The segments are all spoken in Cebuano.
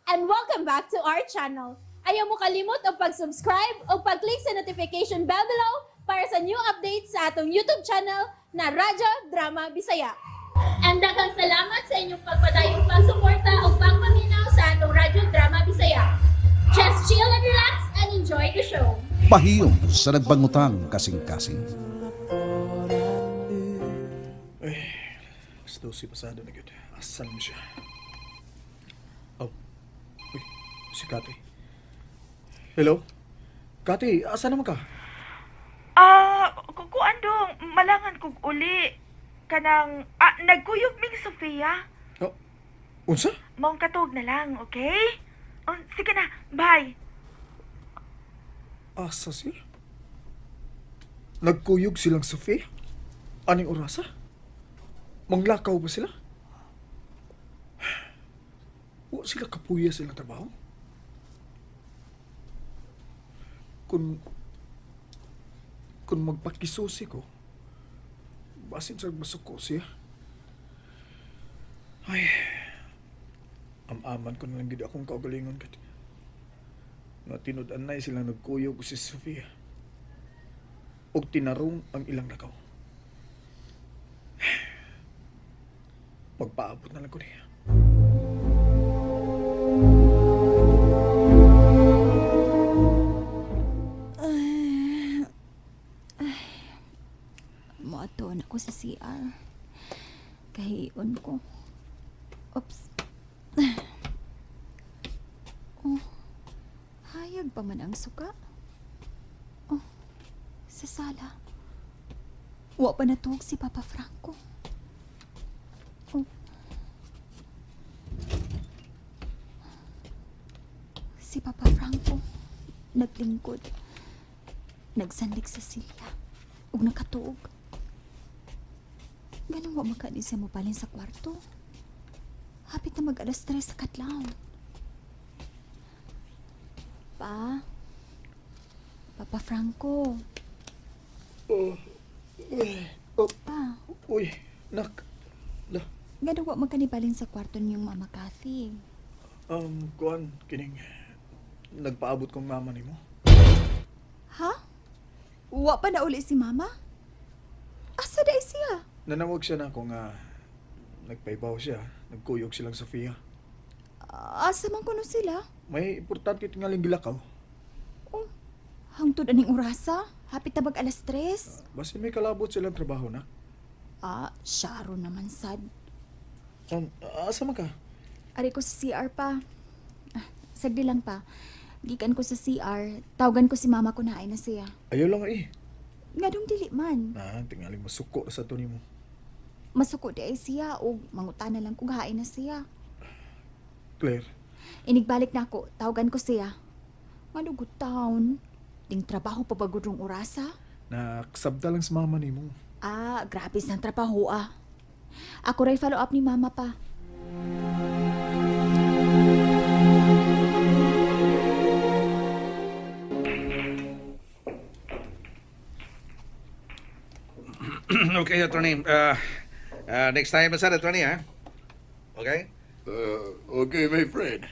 And welcome back to our channel. Ayaw mo kalimot og pag-subscribe o pag-click sa notification bell below para sa new updates sa atong YouTube channel na Radyo Drama Bisaya. And daghang salamat sa inyong pagpadayong pagsuporta o pagpaminaw sa atong Radyo Drama Bisaya. Just chill and relax and enjoy the show. Pahiyom sa nagbangutang kasing-kasing. Gusto si pasado na gyud. Asan mo siya? Oh. Uy, si Kati. Hello? Kati, asa naman ka? Ah, kukuan dong, malangan kog uli. Kanang, nagkuyog ming Sofia. Oh, unsa? Maong katog na lang, okay? Oh, sige na, bye. Asa siya? Nagkuyog silang Sofia? Aning orasa? Manglakaw ba sila? Wa sila kapuya silang trabaho? Kung magpakisusi ko, basin sa masuko siya. Ay, amaman ko na lang gid akong kaugalingon kat. Nga tinud-anay silang nagkuyog si Sofia. Og tinarong ang ilang lakaw. Magpaabot na lang ko niya. Moadto na ko sa CR. Kahiyon ko. Oops. Oh, hayag pa man ang suka. Oh, sa sala. Wa pa natuog si Papa Franco. Oh. Si Papa Franco, naglingkod. Nagsandig sa silya. Ug nakatuog. Ganun wa makani siya mobalin sa kwarto. Hapit na mag 3:00 sa kadlawon. Pa? Papa Franco. Oh, oh, Pa, uy, nak. La, ganun wa magkanibalin sa kwarto niyong Mama Kathy. Kuan, kining, nagpaabot kong mama nimo. Ha? Wa pa na uli si Mama? Asa dai siya? Nanawag siya na ako nga nagpaibaw siya, nagkuyog silang Sofia. Asa man kuno sila? May importante tingaling gilakaw. Oh, hangtod aning orasa? Hapit na mag 3:00. Basin may kalabot silang trabaho na. Ah, syaro naman sad. Asa man ka? Ari ko sa CR pa. Ah, sagdi lang pa. Gikan ko sa CR, tawagan ko si mama ko na ay na siya. Ayaw lang eh. Ngadong dili man. Na, tingaling masuko na sa to nimo. Masuko di ay siya o mangutana lang kung hain na siya. Claire, Inigbalik na ako, tawagan ko siya. Ngano good town? Ding trabaho pa bagod rong orasa? Naksabda lang sa mama nimo. Ah, grabe sa trabaho ah. Ako ray follow up ni mama pa. Okay, attorney. Next time, sir, attorney, ha? Okay? Okay, my friend.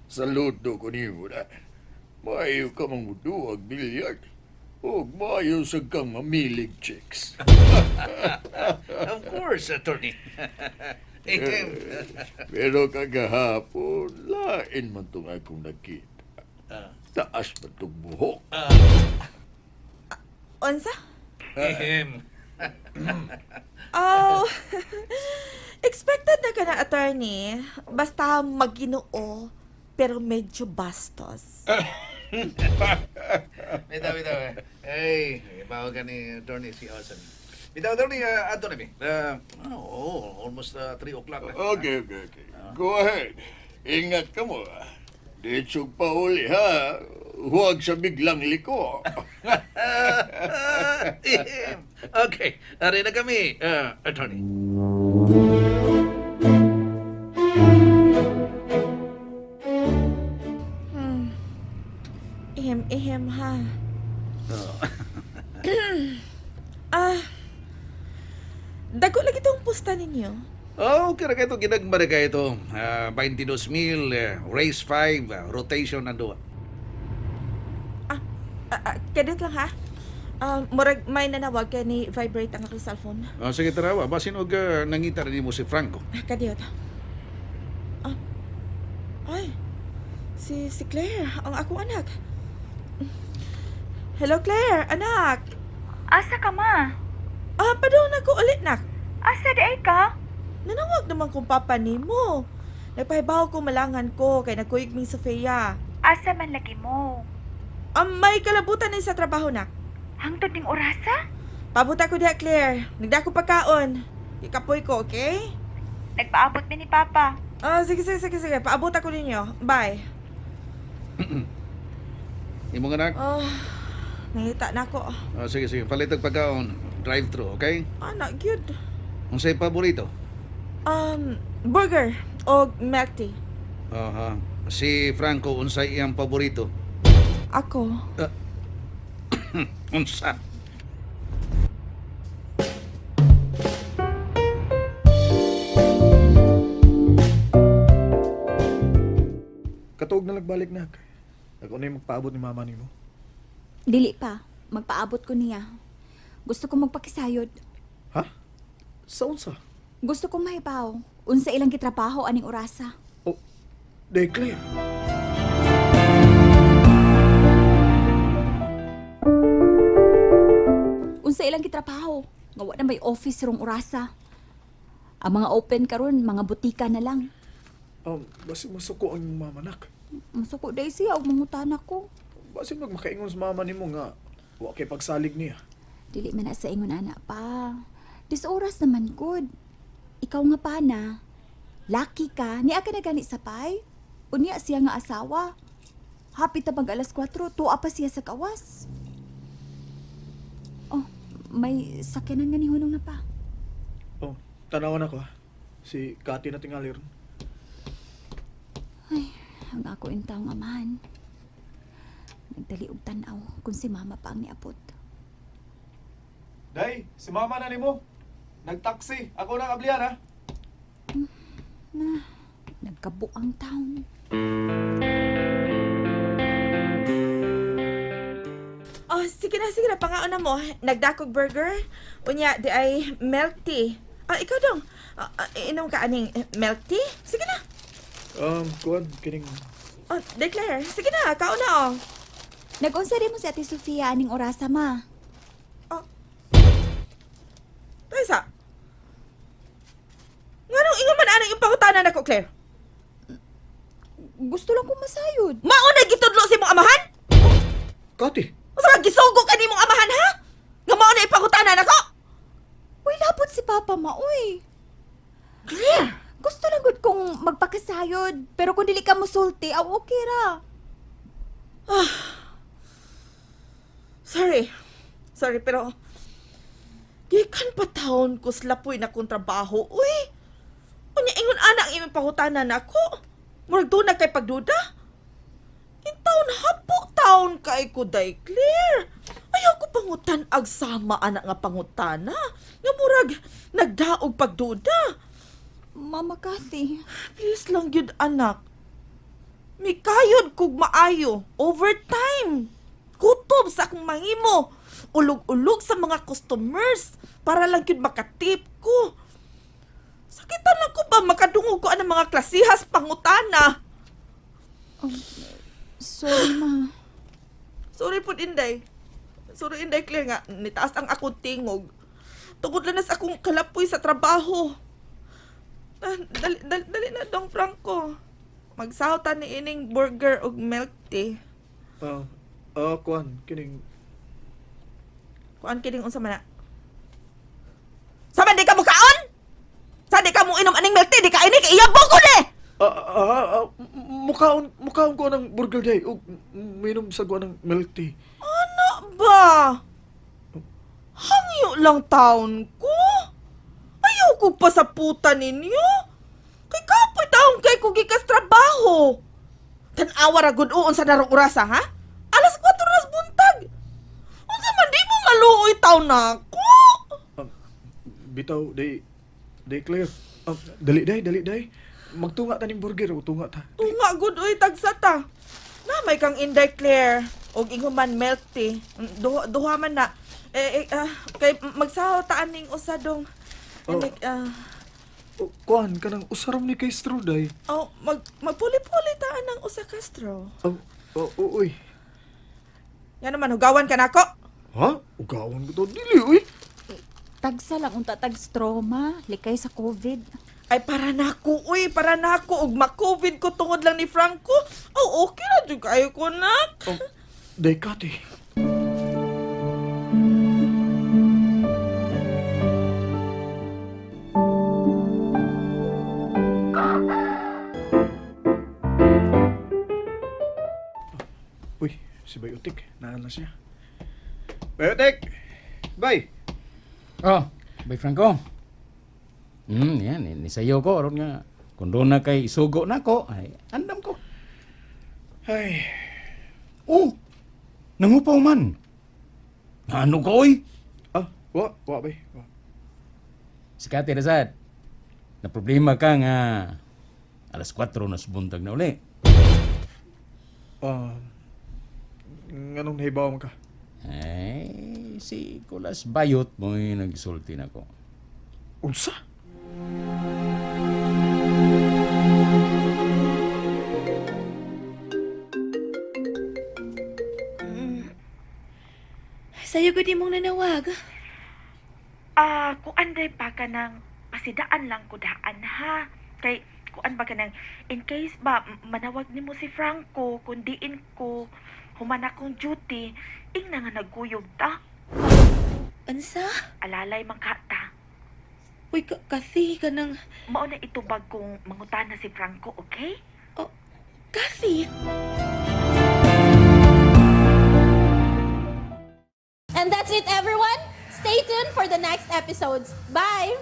Saludo ko nimo na. Maayo ka mang muduag bilyard. Og maayo sa kang mamilig chicks. Of course, attorney. Ehem. Pero kagahapon, lain man tong akong nakita. Taas man tong buhok. Unsa? Ehem. Oh, expected na ka na, attorney. Basta maginoo, pero medyo bastos. Bitaw, bitaw. Eh. Hey, bawag ka ni attorney si Olsen. Bitaw, attorney, ato na, mi. Oh, almost 3 o'clock na. Okay. Go ahead. Ingat ka mo. Ah. Ditsog pa uli, ha? Huwag sa biglang liko. Ehem. Okay, ari na kami, attorney. Ihem, ihem, ha? Ah, dago lagi tong pusta ninyo. Oh, okay ra kayo ito. Ginagma ra kayo ito. 22,000, race 5, rotation ang duwa. Ah, ah, kadiyot lang ha. Murag may nanawag kay ni vibrate ang akong cellphone. Oh, sige, tarawa. Basin og nangita rin mo si Franco. Ah, kadiyot. Ah, ay, si Claire, ang akong anak. Hello, Claire, anak. Asa ka ma? Ah, padung na ko ulit, nak. Asa di ay ka? Nanawag naman kong papa nimo. Nagpahibaw ko malangan ko kay nagkuyog ming Sofia. Asa man lagi mo? May kalabutan ni sa trabaho, nak. Hangtod ning orasa? Pabuta ko diha, Claire. Nagdako pagkaon. Ikapoy ko, okay? Nagpaabot mi ni Papa. Ah, sige, sige, sige, sige. Paabot ako ninyo. Bye. Imong anak? Oh, nangita na ako. Oh, sige, sige. Palit og pagkaon. Drive-thru, okay? Anak, gyud. Unsay paborito? Burger o milk tea. Aha. Si Franco, unsay iyang paborito? Ako. Unsa? Katuog na nagbalik na. Ako na yung magpaabot ni mama nimo. Dili pa. Magpaabot ko niya. Gusto ko magpakisayod. Ha? Sa unsa? Gusto ko mahibaw. Unsa ilang gitrabaho aning orasa. Oh, day Claire. Unsa ilang gitrabaho. Nga wa na may office rong orasa. Ang mga open karon, mga butika na lang. Basi masuko ang imong mama nak. Masuko day siya og mangutana ko. Basi magmakaingon sa mama nimo nga wa kay pagsalig niya. Dili man na sa ingon ana pa. Dis oras naman good. Ikaw nga pa na. Lucky ka, niya ka na gani sa pay. Unya siya nga asawa. Happy ta mag alas 4, tuwa pa siya sa kawas. Oh, may sakyanan nga ni Hunong na pa. Oh, tanawan ako ha. Si Kati na tingali ron. Ay, ang ako intawong amahan. Nagdali og tan-aw kung si mama pa ang niabot. Day, si mama na nimo. Nagtaksi. Ako na ablihan ha. Na, nagkabuang taon. Oh, sige na, sige na. Pangaon na mo. Nagdakog burger. Unya, di ay milk tea. Ah, ikaw dong. Inom ka aning milk tea? Sige na. Kuan kining Oh, declare. Sige na, kaon na oh. Nag-unsa rin mo si Ate Sofia aning orasa ma. Oh. Taysa. Nganong ingon man anang imong pangutana nako, Claire? Gusto lang kong masayod. Mao na gitudlo sa imong amahan? Kati. Unsa ka gisugo ka nimong amahan ha? Nga mao na ipangutana nako? Uy, labot si Papa ma, uy. Claire. Gusto lang gud kong magpakasayod, pero kung dili ka musulti, aw okay ra. Sorry. Sorry, pero gikan pa taon ko slapoy na kong trabaho. Uy! Unya ingon ana ang imong pangutana nako. Murag doon na kay pagduda. In taon hapo taon kay ko day Claire. Ayaw ko pangutan ag sama ana nga pangutana. Nga murag nagdaog pagduda. Mama Kathy, Please lang gyud anak. Mikayod kog maayo overtime. Kutob sa akong mangimo. Ulog-ulog sa mga customers para lang gyud makatip ko. Sakitan lang ko ba makadungog ko anang mga klasihas pangutana. sorry ma. Sorry po Inday. Sorry Inday Claire nga nitaas ang akong tingog. Tungod lang na sa akong kalapoy sa trabaho. Ah, dali, dali, dali na dong Franco. Magsahot ni ining burger ug milk tea. Kuan kining Kuan kining unsa man na? Sa man di ka mukaon? Sa di ka mo inom aning milk tea di ka ini kay iyabo ko ni. Mukaon ko ng burger day ug minom sa ko ng milk tea. Ano ba? Hangyo lang taon ko. Ayaw ko pa sa puta ninyo. Kay kapoy taon kay ko gikas trabaho. Tan-awa ra gud uon sa narong orasa ha? Alas 4 nas buntag. Unsa man di mo maluoy taon nako? Bitaw day day Claire. Oh, dali day, dali day. Magtunga ta ning burger o tunga ta. Tunga gud uy, tagsa ta. Na may kang Inday Claire og inguman milk tea. Duha, duha man na. Eh, eh, kay magsaho ta aning usa dong. Oh. Like, Oh, kuan kanang usarom ni kay straw day. oh, magpuli-puli ta anang usa ka straw. Oh, oh, oh, uy. Nga naman hugawan ka nako. Ha? Ugawan ko to dili uy. Tagsa lang unta tag straw ma, likay sa COVID. Ay para nako uy, para nako og ma-COVID ko tungod lang ni Franco. Oh, okay ra jud kayo ko nak. Oh, day Kati. Uy, si Bayotik. Naan na siya. Bayotik! Bay! Oh, Bay Franco. Yan, ni sayo ko aron nga kung doon na kay isugo na ko, ay andam ko. Ay, Oh, nangupaw man. Ano ka oy? ah, wa, wa, bay. Wa. Si Kate Razad, na problema ka nga alas 4 na buntag na uli. Ah, nganong nahibaw man ka? Ay, si Kulas Bayot mo'y nagsulti na ko. Unsa? Sayo gud imong nanawag. Ah, kuan day pa ka ng pasidaan lang ko daan ha. Kay kuan ba ka ng in case ba manawag nimo si Franco kun diin ko human akong duty ing na nga nagkuyog ta. Unsa? Alalay man ka ta. Uy, Kathy ka nang Mao na itubag kung mangutana si Franco, okay? Oh, Kathy. And that's it, everyone. Stay tuned for the next episodes. Bye!